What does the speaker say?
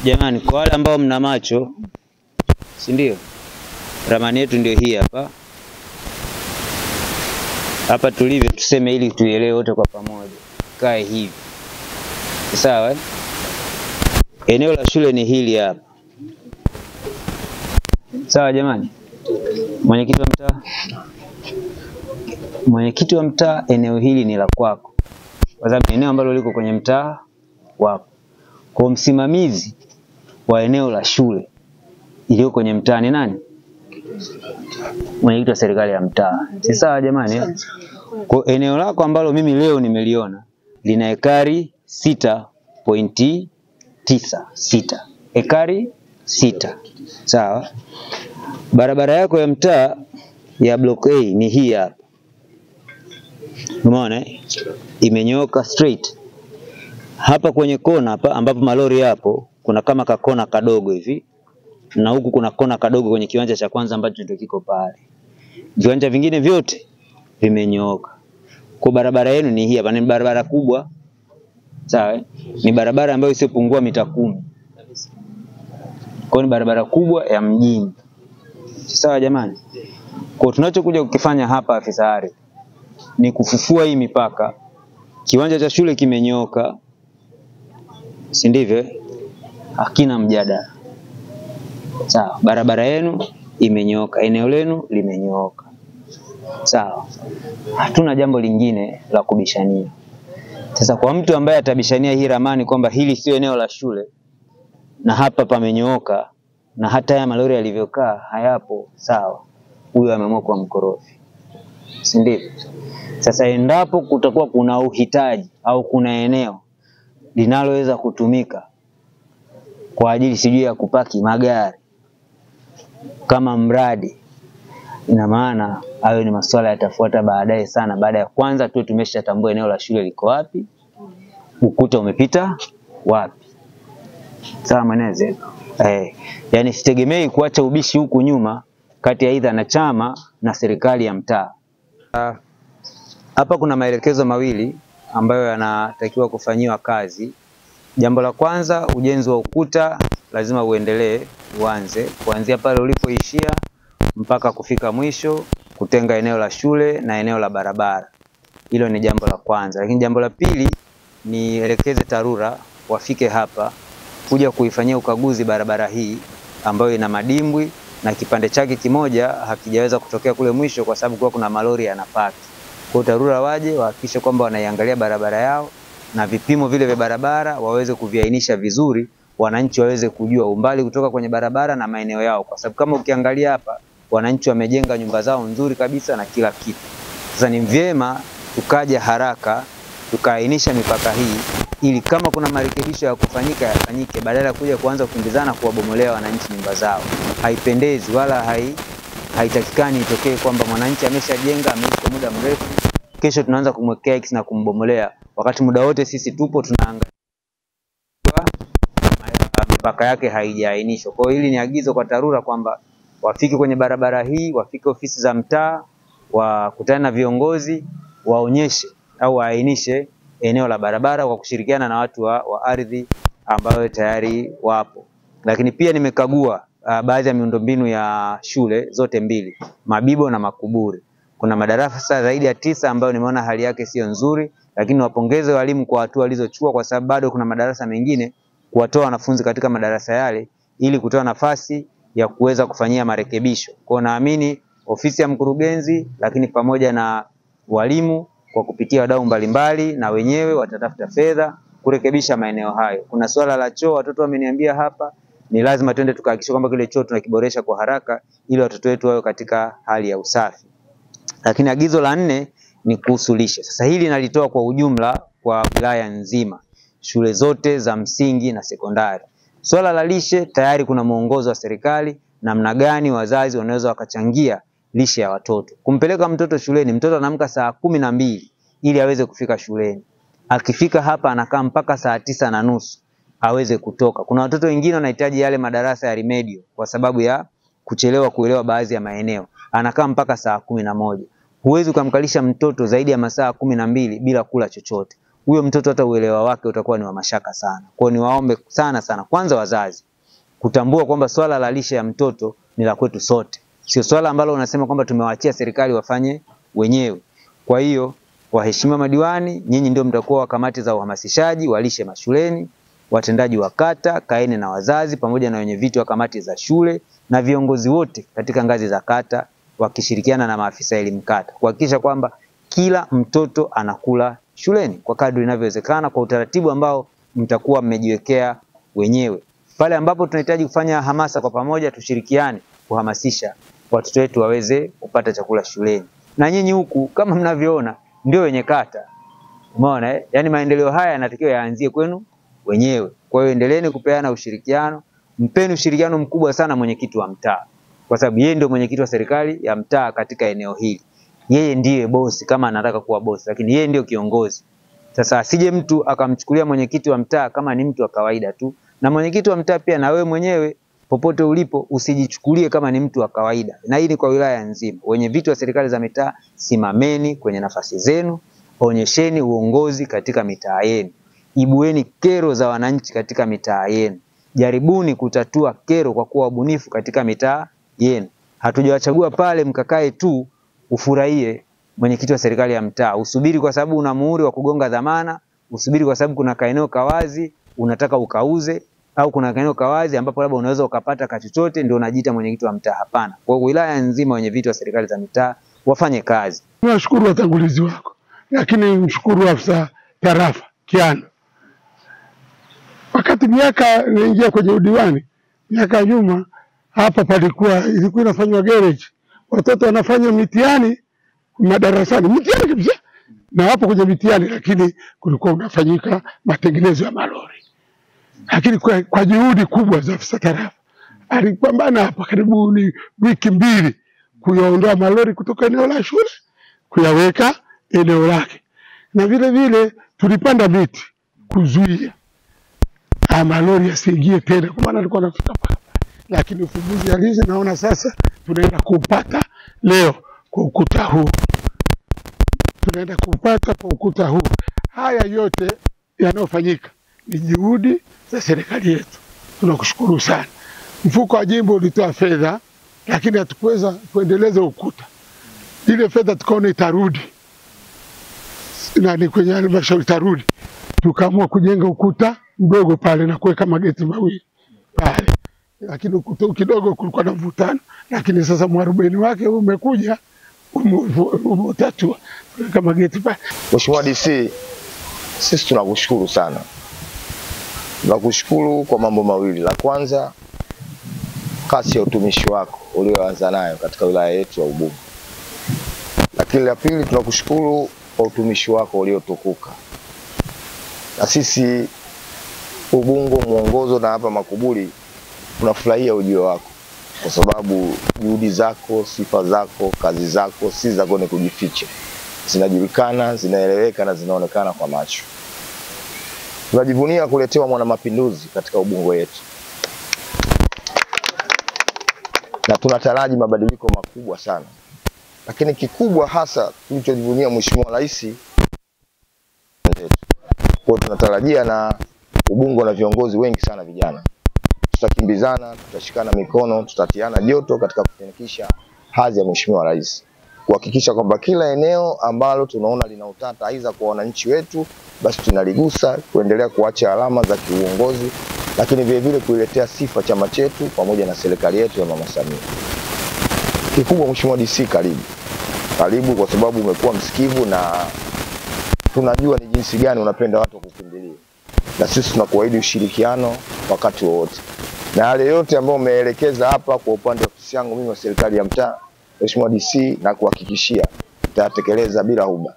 Jamani, kwa wale ambao mna macho, si ndio? Ramani yetu ndio hii hapa. Hapa tulivyo, tuseme ili tuielewe wote kwa pamoja. Kae hivi. Sawa eh? Eneo la shule ni hili hapa. Sawa jamani? Mwenyekiti wa mtaa? Mwenyekiti wa mtaa, eneo hili ni la kwako. Kwa sababu eneo ambalo liko kwenye mtaa wako. Kwa msimamizi wa eneo la shule iliyo kwenye mtaa ni nani? Mwenyekiti wa serikali ya mtaa. Si sawa jamani? Kwa eneo lako ambalo mimi leo nimeliona lina ekari 6.96. Ekari 6. Sawa? Barabara yako ya mtaa ya block A ni hii hapa. Umeona? Imenyooka straight. Hapa kwenye kona hapa ambapo malori yapo kuna kama kakona kadogo hivi, na huku kuna kona kadogo kwenye kiwanja cha kwanza ambacho ndio kiko pale. Viwanja vingine vyote vimenyooka. Kwa barabara yenu ni hii hapa, ni barabara kubwa. Sawa? Ni barabara ambayo isiyopungua mita 10. Kwa ni barabara kubwa ya mjini. Sawa jamani? Kwa tunachokuja kukifanya hapa afisa ardhi ni kufufua hii mipaka. Kiwanja cha shule kimenyooka, si ndivyo? Hakina mjadala. Sawa, barabara yenu imenyooka, eneo lenu limenyooka. Sawa. Hatuna jambo lingine la kubishania. Sasa kwa mtu ambaye atabishania hii ramani kwamba hili sio eneo la shule na hapa pamenyooka na hata haya malori yalivyokaa hayapo sawa, huyo ameamua kuwa mkorofi. Si ndivyo? Sasa endapo kutakuwa kuna uhitaji au kuna eneo linaloweza kutumika kwa ajili sijui ya kupaki magari kama mradi, ina maana hayo ni masuala yatafuata baadaye sana, baada ya kwanza tu tumeshatambua eneo la shule liko wapi, ukuta umepita wapi. Sawa mweneze? Yani sitegemei kuacha ubishi huku nyuma kati ya aidha na chama na serikali ya mtaa. Hapa kuna maelekezo mawili ambayo yanatakiwa kufanyiwa kazi. Jambo la kwanza, ujenzi wa ukuta lazima uendelee, uanze kuanzia pale ulipoishia mpaka kufika mwisho, kutenga eneo la shule na eneo la barabara. Hilo ni jambo la kwanza. Lakini jambo la pili, nielekeze TARURA wafike hapa kuja kuifanyia ukaguzi barabara hii ambayo ina madimbwi na kipande chake kimoja hakijaweza kutokea kule mwisho kwa sababu kwa kuna malori yanapaki. Kwa TARURA waje wahakikishe kwamba wanaiangalia barabara yao na vipimo vile vya barabara waweze kuviainisha vizuri, wananchi waweze kujua umbali kutoka kwenye barabara na maeneo yao, kwa sababu kama ukiangalia hapa wananchi wamejenga nyumba zao nzuri kabisa na kila kitu. Sasa ni vyema tukaja haraka tukaainisha mipaka hii ili kama kuna marekebisho ya kufanyika yafanyike, badala ya kuja kuanza kukimbizana kuwabomolea wananchi nyumba zao. Haipendezi wala haitakikani itokee kwamba mwananchi ameshajenga, ameishi kwa muda mrefu, kesho tunaanza kumwekea X na kumbomolea, wakati muda wote sisi tupo tunaangalia mipaka yake haijaainishwa. Kwa hiyo hili ni agizo kwa TARURA kwamba wafike kwenye barabara hii, wafike ofisi za mtaa, wakutane na viongozi, waonyeshe au waainishe eneo la barabara kwa kushirikiana na watu wa ardhi ambao tayari wapo. Lakini pia nimekagua baadhi ya miundombinu ya shule zote mbili, Mabibo na Makuburi. Kuna madarasa zaidi ya 9 ambayo nimeona hali yake sio nzuri, lakini wapongeze walimu kwa hatua walizochukua, kwa sababu bado kuna madarasa mengine kuwatoa wanafunzi katika madarasa yale ili kutoa nafasi ya kuweza kufanyia marekebisho. Kwa naamini ofisi ya mkurugenzi lakini pamoja na walimu kwa kupitia wadau mbalimbali na wenyewe watatafuta fedha kurekebisha maeneo hayo. Kuna swala la choo, watoto wameniambia hapa, ni lazima twende tukahakikisha kwamba kile choo tunakiboresha kwa haraka ili watoto wetu wawe katika hali ya usafi. Lakini agizo la 4 ni kuhusu lishe. Sasa hili nalitoa kwa ujumla kwa wilaya nzima, shule zote za msingi na sekondari. Swala la lishe tayari kuna mwongozo wa serikali namna gani wazazi wanaweza wakachangia lishe ya watoto. Kumpeleka mtoto shuleni, mtoto anaamka saa 12 ili aweze kufika shuleni. Akifika hapa anakaa mpaka saa 9:30 aweze kutoka. Kuna watoto wengine wanahitaji yale madarasa ya remedial kwa sababu ya kuchelewa kuelewa baadhi ya maeneo. Anakaa mpaka saa 11. Huwezi kumkalisha mtoto zaidi ya masaa 12 bila kula chochote. huyo mtoto hata uelewa wake utakuwa ni wa mashaka sana. Kwa hiyo niwaombe sana sana, kwanza wazazi kutambua kwamba swala la lishe ya mtoto ni la kwetu sote, sio swala ambalo unasema kwamba tumewaachia serikali wafanye wenyewe. Kwa hiyo waheshimiwa madiwani, nyinyi ndio mtakuwa wa kamati za uhamasishaji wa lishe mashuleni, watendaji wa kata, kaeni na wazazi pamoja na wenye viti wa kamati za shule na viongozi wote katika ngazi za kata, wakishirikiana na maafisa elimu kata kuhakikisha kwamba kila mtoto anakula shuleni kwa kadri inavyowezekana, kwa utaratibu ambao mtakuwa mmejiwekea wenyewe. Pale ambapo tunahitaji kufanya hamasa kwa pamoja, tushirikiane kuhamasisha watoto wetu waweze kupata chakula shuleni. Na nyinyi huku kama mnavyoona ndio wenye kata. Umeona eh? Yaani maendeleo haya yanatakiwa yaanzie kwenu wenyewe. Kwa hiyo endeleeni kupeana ushirikiano, mpeni ushirikiano mkubwa sana mwenyekiti wa mtaa, kwa sababu yeye ndio mwenyekiti wa serikali ya mtaa katika eneo hili. Yeye ndiye bosi kama anataka kuwa bosi, lakini yeye ndio kiongozi. Sasa asije mtu akamchukulia mwenyekiti wa mtaa kama ni mtu wa kawaida tu. Na mwenyekiti wa mtaa pia, na wewe mwenyewe popote ulipo, usijichukulie kama ni mtu wa kawaida. Na hii ni kwa wilaya nzima. Wenye viti wa serikali za mitaa, simameni kwenye nafasi zenu, onyesheni uongozi katika mitaa yenu, ibueni kero za wananchi katika mitaa yenu, jaribuni kutatua kero kwa kuwa wabunifu katika mitaa yenu. Hatujawachagua pale mkakae tu ufurahie mwenyekiti wa serikali ya mtaa, usubiri kwa sababu una muhuri wa kugonga dhamana, usubiri kwa sababu kuna kaeneo kawazi unataka ukauze, au kuna kaeneo kawazi ambapo labda unaweza ukapata kachochote ndio unajiita mwenyekiti wa mtaa. Hapana. Kwa hiyo wilaya nzima wenye viti wa serikali za mitaa wafanye kazi. Nashukuru watangulizi wako, lakini mshukuru afisa tarafa Kiano. Wakati miaka naingia kwenye udiwani, miaka nyuma hapa palikuwa ilikuwa inafanywa garage, watoto wanafanya mitihani madarasani, mitihani kabisa, na hapo kwenye mitihani, lakini kulikuwa unafanyika matengenezo ya malori. Lakini kwa juhudi kubwa za afisa tarafa alipambana hapa karibu ni wiki mbili kuyaondoa malori kutoka eneo la shule kuyaweka eneo lake. Na vile vile tulipanda miti kuzuia malori yasiingie tena, kwa maana alikuwa anafika hapa. Lakini ufumbuzi halisi naona sasa tunaenda kupata leo kwa ukuta huu. Tunaenda kupata kwa ukuta huu. Haya yote yanayofanyika ni juhudi za serikali yetu. Tunakushukuru sana. Mfuko wa jimbo ulitoa fedha, lakini hatukuweza kuendeleza ukuta. Ile fedha tukaona itarudi, na ni kwenye halmashauri itarudi. Tukaamua kujenga ukuta mdogo pale na kuweka mageti mawili pale. Lakini ukuta kidogo kulikuwa na mvutano, lakini sasa mwarobaini wake umekuja umeutatua, kuweka mageti pale. Mheshimiwa DC, sisi tunakushukuru sana. Tunakushukuru kwa mambo mawili. La kwanza, kasi ya utumishi wako ulioanza nayo katika wilaya yetu ya Ubungo. Lakini la pili, tunakushukuru kwa utumishi wako uliotukuka. Na sisi Ubungo, Mwongozo na hapa Makuburi tunafurahia ujio wako, kwa sababu juhudi zako, sifa zako, kazi zako si za kone kujificha. Zinajulikana, zinaeleweka na zinaonekana kwa macho. Tunajivunia kuletewa mwana mapinduzi katika Ubungo yetu. Na tunataraji mabadiliko makubwa sana. Lakini kikubwa hasa tulichojivunia Mheshimiwa Rais wetu. Kwa tunatarajia na Ubungo na viongozi wengi sana vijana. Tutakimbizana, tutashikana mikono, tutatiana joto katika kufanikisha hadhi ya Mheshimiwa Rais. Kuhakikisha kwamba kila eneo ambalo tunaona lina utata aidha kwa wananchi wetu, basi tunaligusa, kuendelea kuacha alama za kiuongozi, lakini vile vile kuiletea sifa chama chetu pamoja na serikali yetu ya Mama Samia. Kikubwa Mheshimiwa DC, karibu. Karibu kwa sababu umekuwa msikivu na tunajua ni jinsi gani unapenda watu kukimbilia. Na sisi tunakuahidi ushirikiano wakati wowote. Na yale yote ambayo umeelekeza hapa kwa upande wa ofisi yangu mimi wa serikali ya mtaa, Mheshimiwa DC, na kuhakikishia nitatekeleza bila huba.